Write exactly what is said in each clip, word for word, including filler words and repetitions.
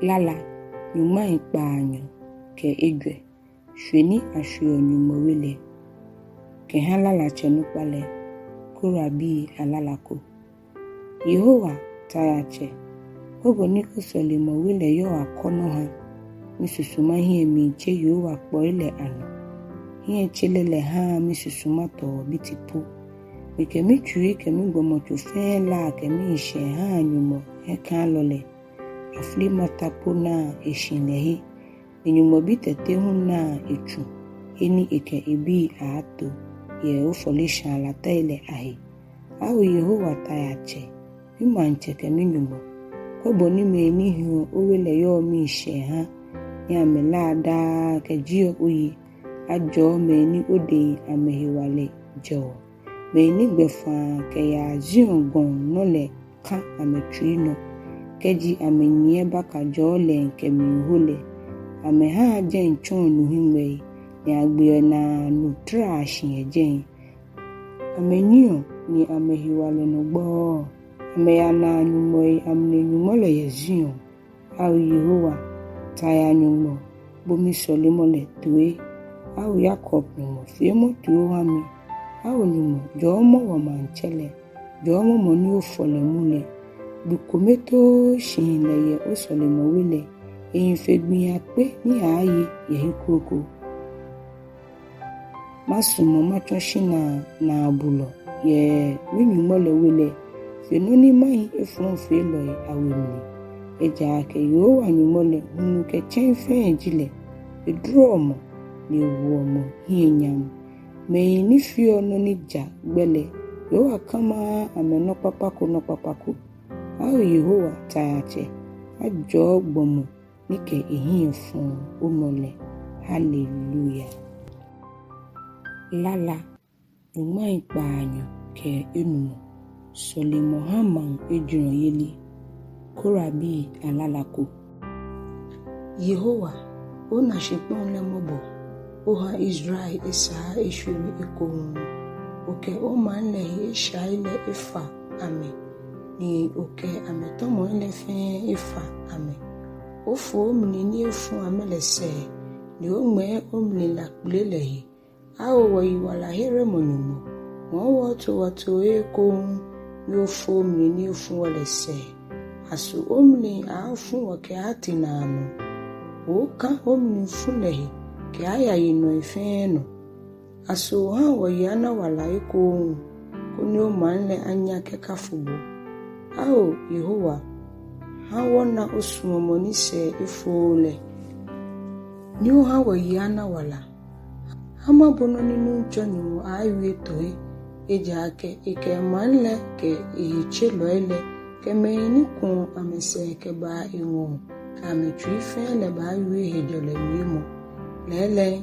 Lala nyɔŋmai kpaanyɔ kɛ ejwɛ. Shwe ni ashweɔ Nyɔŋmɔ we lɛ. Kɛha lalatsɛ nukpa lɛ. Korabii alala ko. Yehowa, Taiatsɛ, kwɛ bɔ ni osɔlemɔ we lɛ yɔɔ akɔnɔ ha. Misusuma hiɛ miitse Yehowa kpoi lɛ anɔ. Hiɛtserɛ lɛ haa misusuma tɔɔ biti po. Mikɛ mitsui kɛ migbɔmɔtso fɛɛ laa kɛ miishɛɛ haa Nyɔŋmɔ hiɛkãalɔ lɛ. Aflimata po naa eshihilɛhe, ni nyɔŋmɔbitɛte hu naa etsu, he ni ekɛ ebii aaato yɛ ofɔleshaa latɛi lɛ ahe. Ao Yehowa, Taiatsɛ, mimaŋtsɛ kɛ mi-Nyɔŋmɔ, kwɛ bɔ ni mɛi ni hiɔ owe lɛ yɔɔ miishɛɛ ha, ni amɛlaa daa kɛjieɔ oyi. Ajɔɔ mɛi ni odɛŋ amɛhewalɛ jɛɔ, mɛi ni gbɛfaa kɛyaa Zion gɔŋ nɔ lɛ kã amɛtsui nɔ. Kɛji amɛnyiɛ baka jɔɔ lɛŋ kɛmiiho lɛ, amɛhaa jɛi tsɔɔ nu hiŋmɛi, ni agbeɔ naa nu traa shi yɛ jɛi. Amɛnyiɛɔ ni amɛhewalɛ nɔ gbɔɔɔ. Amɛyanaa nyɔŋmɔi amli Nyɔŋmɔ lɛ yɛ Zion. Ao Yehowa, Taia Nyɔŋmɔ, bo misɔlemɔ lɛ toi. Ao Yakob Nyɔŋmɔ, feemɔ toi oha mi. Ao Nyɔŋmɔ, jɔɔmɔ wɔmaŋtsɛ lɛ, jɔɔmɔ mɔ ni ofɔ lɛ mu lɛ. Gbi kome too shihilɛ yɛ osɔlemɔ we lɛ, ehi fe gbii akpe ni aaaye yɛ he kroko. Masumɔ matsɔ shinaa naabulɔ yɛ mi-Nyɔŋmɔ lɛ we lɛ, fe nɔ ni mahi efɔŋfeelɔi awe mli. Ejaakɛ Yehowa Nyɔŋmɔ lɛ, hulu kɛ tsɛŋ fɛɛ ji lɛ, eduroɔ mɔ, ni ewoɔ mɔ hiɛ nyam. Mɛi ni feɔ nɔ ni ja gbɛ lɛ, Yehowa kamaaa amɛ nɔ kpakpa ko nɔ kpakpa ko. Ao Yehowa, Taiatsɛ, ajɔɔ gbɔmɔ ni kɛ ehiɛ fɔɔ onɔ lɛ. Haleluya. Lala nyɔŋmai kpaanyɔ kɛ enumɔ. Sɔlemɔ ha maŋ ejurɔyeli. Korabii alala ko. Yehowa, ona shikpɔŋ lɛ mɔbɔ, oha Israel esaa eshwere ekoŋŋ. Okɛ omaŋ lɛ he eshai lɛ efa amɛ, ni okɛ amɛtɔmɔi lɛ fɛɛ efa amɛ. Ofo omli ni efu amɛ lɛ sɛɛ, ni oŋmɛɛ omlila kpele lɛ he. Ao wɔyiwalaheremɔ Nyɔŋmɔ, ŋɔɔ wɔ otootoo ekoŋŋ, ni ofo omli ni efu wɔ lɛ sɛɛ. Aso omli aaafu wɔ kɛaatee naanɔ? Okã omlifu lɛ he kɛaaya yinɔi fɛɛ nɔ. Aso oha wɔyi ana wala ekoŋŋ, koni omaŋ lɛ anya kɛkafo bo? Ao Yehowa, ha wɔna osuɔmɔ ni sɛɛ efooo lɛ, ni oha wɔyi ana wala. Ha mabo nɔ ni Nuŋtsɔ Nyɔŋmɔ aaawie toi, ejaakɛ ekɛ maŋ lɛ kɛ ehetselɔi lɛ kɛ mɛi ni kuɔ amɛsɛɛ kɛbaa eŋɔɔ kɛ amɛtsui fɛɛ lɛ baawie hejɔlɛ wiemɔ. Lɛɛlɛŋ,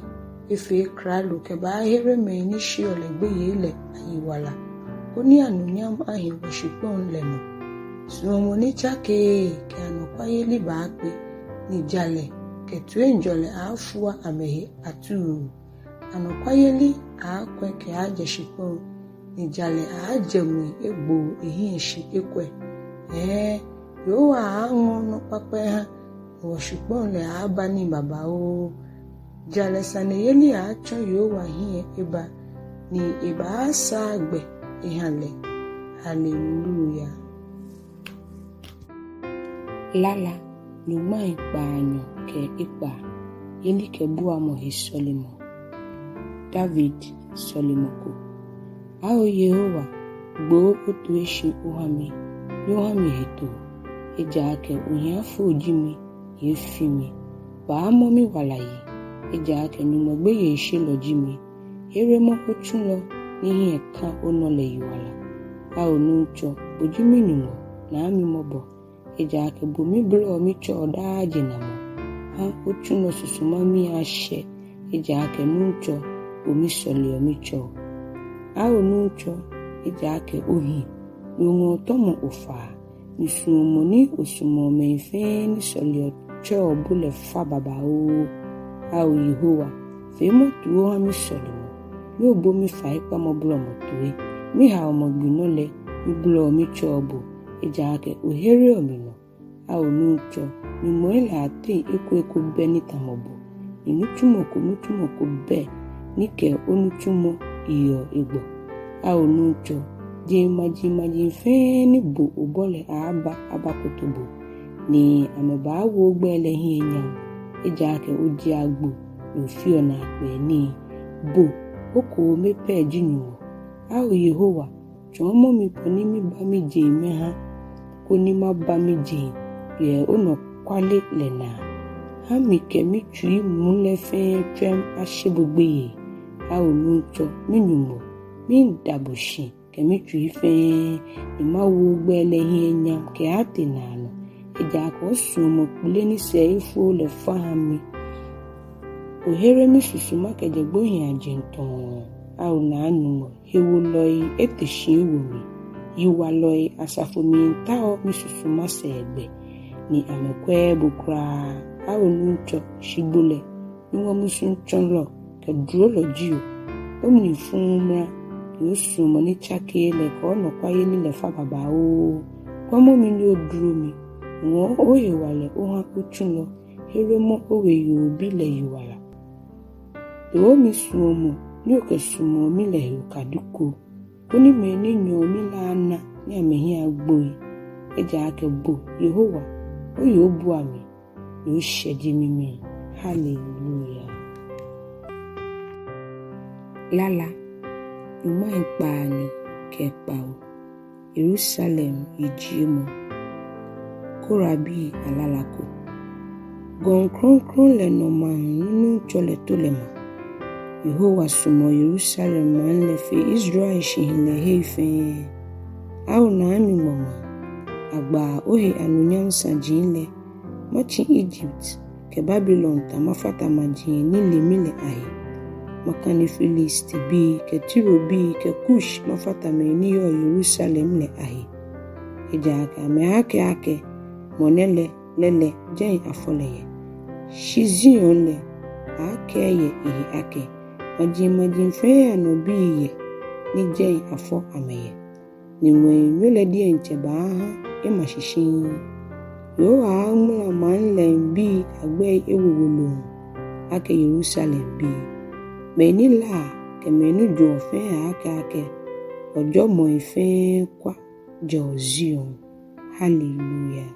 efee klalo kɛbaahere mɛi ni sheɔ lɛ gbeyei lɛ ayiwala, koni anunyam ahi wɔshikpɔŋ lɛ nɔ. Suɔmɔ ni tsakeee kɛ anɔkwayeli baakpe, ni jalɛ kɛ toiŋjɔlɛ aaafua amɛhe atuu. Anɔkwayeli aaakwɛ̃ kɛaajɛ shikpɔŋ, ni jalɛ aaajɛ ŋwɛi egboo ehiɛ shi ekwɛ. Hɛɛ, Yehowa aaaŋɔ nɔ kpakpa eha, ni wɔshikpɔŋ lɛ aaaba nii babaoo. Jalɛ saneyeli aaatsɔ Yehowa hiɛ eba, ni ebaasaa gbɛ eha lɛ. Haleluya. Lala nyɔŋmai kpaanyɔ kɛ ekpaa. Yelikɛbuamɔ he sɔlemɔ. David sɔlemɔ ko. Ao Yehowa, gboo otoi shi oha mi, ni oha mi hetoo, ejaakɛ ohiafo ji mi, ni efi mi. Baamɔ miwala yi, ejaakɛ Nyɔŋmɔ gbeyeisheelɔ ji mi. Heremɔ otsulɔ ni hiɛ kã onɔ lɛ yiwala. Ao Nuŋtsɔ, bo ji mi-Nyɔŋmɔ, naa mi mɔbɔ, ejaakɛ bo mibolɔɔ mitsɛɔ daa jenamɔ. Ha otsulɔ susuma mii ashɛ, ejaakɛ Nuŋtsɔ, bo misɔleɔ mitsɛɔ. Ao Nuŋtsɔ, ejaakɛ ohi, ni oŋɔɔ tɔmɔ ofaa, ni suɔmɔ ni osumɔɔ mɛi fɛɛ ni sɔleɔ tsɛɔ bo lɛ fa babaoo. Ao Yehowa, feemɔ toi oha misɔlemɔ, ni obo mifaikpamɔ bolɔmɔ toi. Mihaomɔ gbi nɔ lɛ, mibolɔɔ mitsɛɔ bo, ejaakɛ ohereɔ mi nɔ. Ao Nuŋtsɔ, nyɔŋmɔi lɛ ateŋ eko eko bɛ ni tamɔ bo, ni nitsumɔ ko nitsumɔ ko bɛ ni kɛ onitsumɔ yeɔ egbɔ. Ao Nuŋtsɔ, jeŋmajiŋmaji fɛɛ ni bo obɔ lɛ aaaba abakoto bo, ni amɛbaawo ogbɛi lɛ hiɛ nyam, ejaakɛ oji agbo ni ofeɔ naakpɛɛ nii. Bo, okome pɛ ji Nyɔŋmɔ. Ao Yehowa, tsɔɔmɔ mi bɔ ni miba mijeŋ mɛha, koni maba mijeŋ yɛ onɔkwale lɛ naa. Ha mikɛ mitsui muu lɛ fɛɛ tswɛm ashe bo gbeyei. Ao Nuŋtsɔ, mi-Nyɔŋmɔ, miida bo shi kɛ mitsui fɛɛ, ni mawo ogbɛi lɛ hiɛ nyam kɛaatee naanɔ, ejaakɛ osuɔmɔ kpele ni sɛɛ efooo lɛ fa ha mi. Ohere misusuma kɛjɛ gbohiiaje tɔɔ. Ao Naa Nyɔŋmɔ, hewolɔi ete shi ewo mi. Yiwalɔi asafo miitao misusuma sɛɛgbɛ, ni amɛkwɛɛɛ bo kwraa. Ao Nuŋtsɔ, shigbo lɛ, Nyɔŋmɔ musuŋtsɔlɔ kɛ durolɔ ji o. Omli fuuu mra, ni osuɔmɔ ni tsakeee lɛ kɛ onɔkwayeli lɛ fa babaoo. Kwɛmɔ mi ni oduro mi. Ŋɔɔ ohewalɛ oha otsulɔ. Heremɔ oweyoo bi lɛ yiwala. Too misuɔmɔ ni okɛsumɔɔ mi lɛ he okadi ko, koni mɛi ni nyɛɔ mi lɛ ana ni amɛhiɛ agboi. Ejaakɛ bo, Yehowa, oye obua mi, ni oshɛje mimii. Hallelujah. Lala nyɔŋmai kpaanyɔ kɛ kpawo. Yerusalem yijiemɔ. Korabii alala ko. Gɔŋ krɔŋkrɔŋ lɛ nɔ maŋ ni Nuŋtsɔ lɛ to lɛ ma. Yehowa sumɔɔ Yerusalem maŋ lɛ fe Israel shihilɛhei fɛɛ. Ao Naa Nyɔŋmɔ maŋ, agba ohe anunyam saji lɛ. Matsi Egypt kɛ Babilon ta mafata maji ni le mi lɛ ahe. Makane Filistibii kɛ Tirobii kɛ Kush mafata mɛi ni yɔɔ Yerusalem lɛ ahe. Ejaakɛ amɛaakɛɛ akɛ, mɔ nɛ lɛ, lɛ lɛ, jɛi afɔ lɛ yɛ. Shi Zion lɛ, aaakɛɛ yɛ ehe akɛ, majimaji fɛɛ anɔ bii yɛ, ni jɛi afɔ amɛ yɛ. Ni ŋwɛinyo lɛ diɛŋtsɛ baaha ema shi shiŋŋ. Yehowa aaŋmala maŋ lɛŋ bii agbɛi ewo woloŋ akɛ Yerusalem bii. Mɛi ni laa kɛ mɛi ni jwɛŋɔ fɛɛ aaakɛɛ akɛ, wɔjɔɔmɔi fɛɛ kwa jɛɔ Zion. Hallelujah.